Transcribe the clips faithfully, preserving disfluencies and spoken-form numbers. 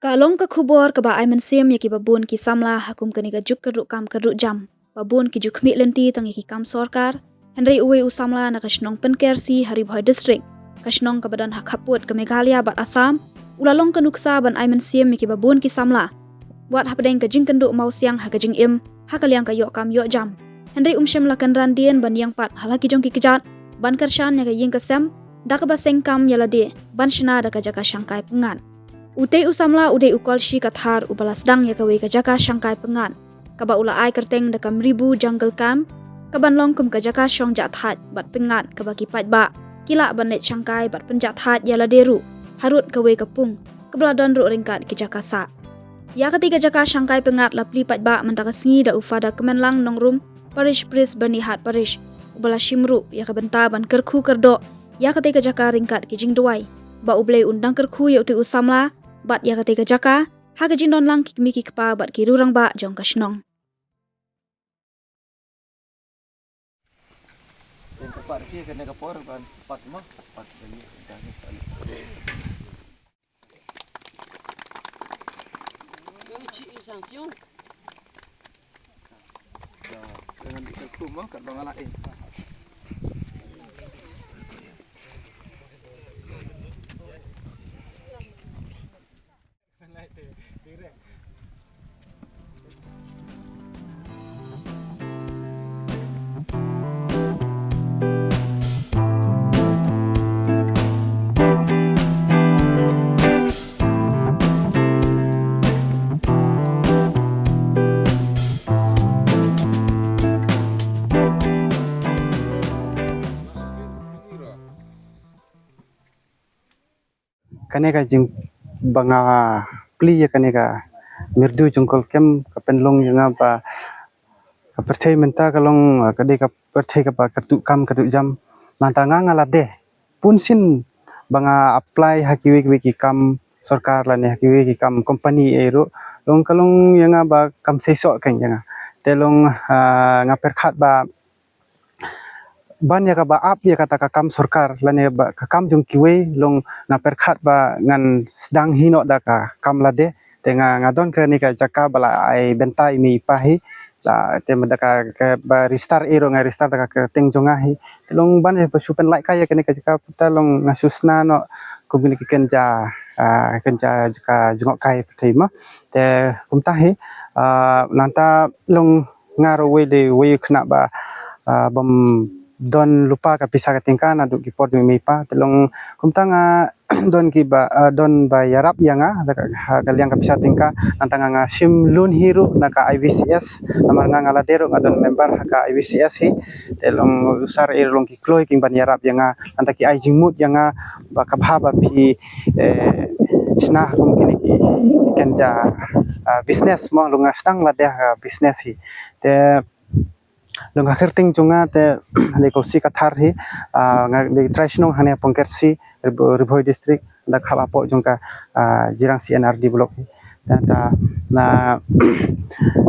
Ka long ka khubor kaba ai mynsiem ïa kiba bun ki samla ha kum kane ka juk kyrduh kam kyrduh jam. Ba bun ki ju khmih lynti tang ïa ki kam sorkar. Hynrei uwei u samla na ka shnong Pynkersi ha Ri Bhoi District, ka shnong kaba don ha khappud ka Meghalaya bad Assam, u la long ka nuksa ban ai mynsiem ïa kiba bun ki samla. Wat hapdeng ka jingkynduh mawsiang ha ka jingim, ha ka liang ka ïoh kam ïoh jam. Hynrei um shym la kynran dien ban ïeng pat ha la ki jong ki kjat, ban kyrshan ïa ka ïing ka sem, da kaba seng kam ïa lade, ban shna da ka jaka shangkai pyngngad. Utei u samla u dei u Kolshi Kathar uba la sdang ïa kawei ka jaka shangkai pyngngad, kaba u la ai kyrteng da ka Mribu Jungle Camp, kaban long kum ka jaka shong jah thait bad pyngngad kaba ki paidbah ki lah ban leit shangkai bad pynjah thait ïa lade ruh, harud kawei ka pung, kaba la don ruh ryngkat ki jaka sah. Ïa katei ka jaka shangkai pyngngad la plie paidbah mynta ka sngi da u Father Kmenlang Nongrum, Parish Priest Byrnihat Parish, uba la shim ruh ïa ka bynta ban kyrkhu kyrdoh ïa katei ka jaka ryngkat ki jingduwai ba U Blei un dang kyrkhu ïa utei u samla bad ïa katei ka jaka ha ka jingdon lang ki kmie ki kpa bad ki rangbah jong ka shnong. Kane ka jing ba nga plie ïa kane ka Myrdu Jungle Camp ka pynlong ïa nga ba ka pyrthei mynta ka long, eh, ka dei ka pyrthei kaba katu kam katu jam. Nangta nga nga la dei bun sien ba nga apply ha kiwei kiwei ki kam sorkar lane ha kiwei ki kam company ei ruh. Long ka long ïa nga ba kam seisoh keiñ ïa nga. Te long, ah, nga pyrkhat ba ban ïa kaba ap ïa kata ka kam sorkar lane ba ka kam jong kiwei long nga pyrkhat ba ngan sdang hi noh da ka kam lade. Te nga nga don kane ka jaka ba la ai bynta i mei i pa hi. La te mynta ka, ka ba register ei ruh nga register da ka kyrteng jong nga hi. Te long ban ïa ba shu pynlait kai ïa kane ka jaka puta long nga shu sna noh kum kine ki kynja, ah, kynja jaka jngoh kai pyrthei mo. Te kumta hi, ah, nangta long nga ruh wei de wei khynnah ba, ah, bym don lypa ka pisa ka tyngka naduh ki por jong i mei i pa. Te long kumta nga don ki ba, ah, don ba ïarap ïa nga da ka, ha ka liang ka pisa tyngka. Nangta nga nga shim loan hi ruh na ka I V C S. Namar nga nga lade ruh nga don member ha ka I V C S hi. Te long u sir ei ruh long ki kloi kin ban ïarap ïa nga. Nangta ki ai jingmut ïa nga ba ka bha ba phi, eh, shna kum kine ki, ki kynja, ah, business mo, long nga sdang lade ha business hi. Te long ka kyrteng jong nga te dei Kolshi Kathar hi, ah, nga dei trai shnong hangne Pynkersi, Ri Bhoi, Ri Bhoi District, da ka hap hapoh jong ka, ah, Jirang C N R D block hi. Nangta na,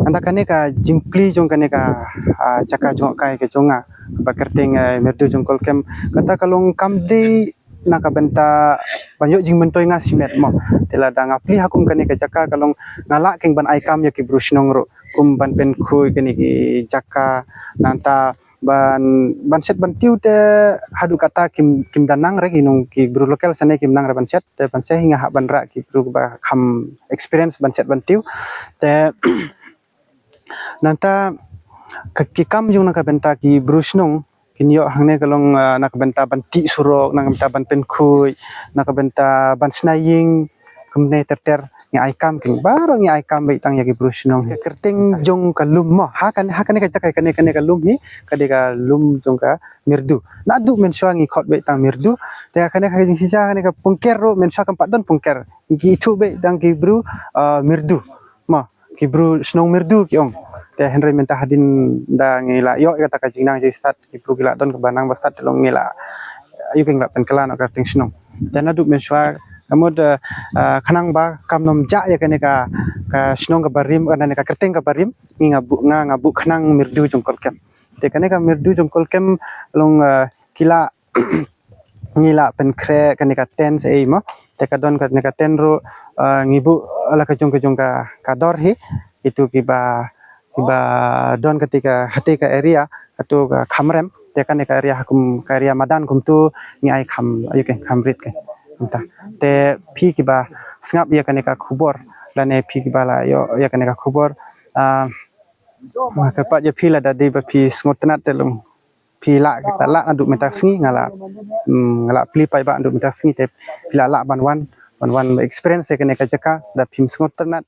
nangta kane ka jingplie jong kane ka, ah, jaka jngoh kai ka jong nga ba kyrteng, eh, Myrdu Jungle Camp. Kata ka long kam dei na ka bynta ban ïoh jingmyntoi nga shimet mo. Te lada nga plie ha kum kane ka jaka ka long nga lah keiñ ban ai kam ïa ki bru shnong ruh kum ban pynkhuid kine ki jaka nangta ban, ban shet ban tiew te haduh kata kim, kim da nang re ki nong ki bru local sane kim nang re ban shet te ban shet hi nga hap ban rah ki bru ba kham experience ban shet ban tiew te nangta ka, ki kam jong na ka bynta ki bru shnong kin ïoh hangne ka long, ah, na ka bynta ban tih surok, na ka bynta ban pynkhuid, na ka bynta ban shna ïing, kumne ter ter ngi ai kam keiñ baroh ngi ai kam beit tang ïa ki bru shnong. Ka kyrteng jong ka lum mo ha kane, ha kane ka jaka kane, kane ka lum hi ka dei ka lum jong ka Myrdu. Naduh mynshuwa ngi khot beit tang Myrdu. Te kane ka jingshisha kane ka Pynker ruh mynshuwa kam pat don Pynker. Ngi ithuh beit tang ki bru, ah, Myrdu. Mo ki bru shnong Myrdu ki ong. Te hynrei mynta hadien da ngi la ïoh ïa kata ka jingnang jingstad ki bru ki la don kaba nang ba stad te long ngi la ïoh keiñ la pynkylla noh ka kyrteng shnong. Te naduh mynshuwa ka mut, eh, eh, khnang ba kam nym jah ïa kane ka, ka shnong kaba rim, kane ka kyrteng kaba rim, ngi nga buh, nga nga buh khnang Myrdu Jungle Camp. Te kane ka Myrdu Jungle Camp long, eh, ki la ngi la pynkhreh kane ka tent ei mo. Te ka don kane ka tent ruh, ah, ngi buh la ka jong ka jong ka, ka dor hi. Itu kiba, kiba don kati ka, hati ka area, katu ka kham rem. Te kane ka area ha kum, ka area madan kumtu ngi ai kham, ayu ke, kham rit ke. Mynta. Te phi kiba sngap ïa kane ka khubor, lane phi kiba la ïoh ïa kane ka khubor, ah, kyrpad ïa phi lada dei ba phi sngewtynnat te long phi lah, lah naduh mynta sngi nga la, mm, nga la plie paidbah naduh mynta sngi te phi lah lah ban wan, ban wan experience ïa kane ka jaka, da phim sngewtynnat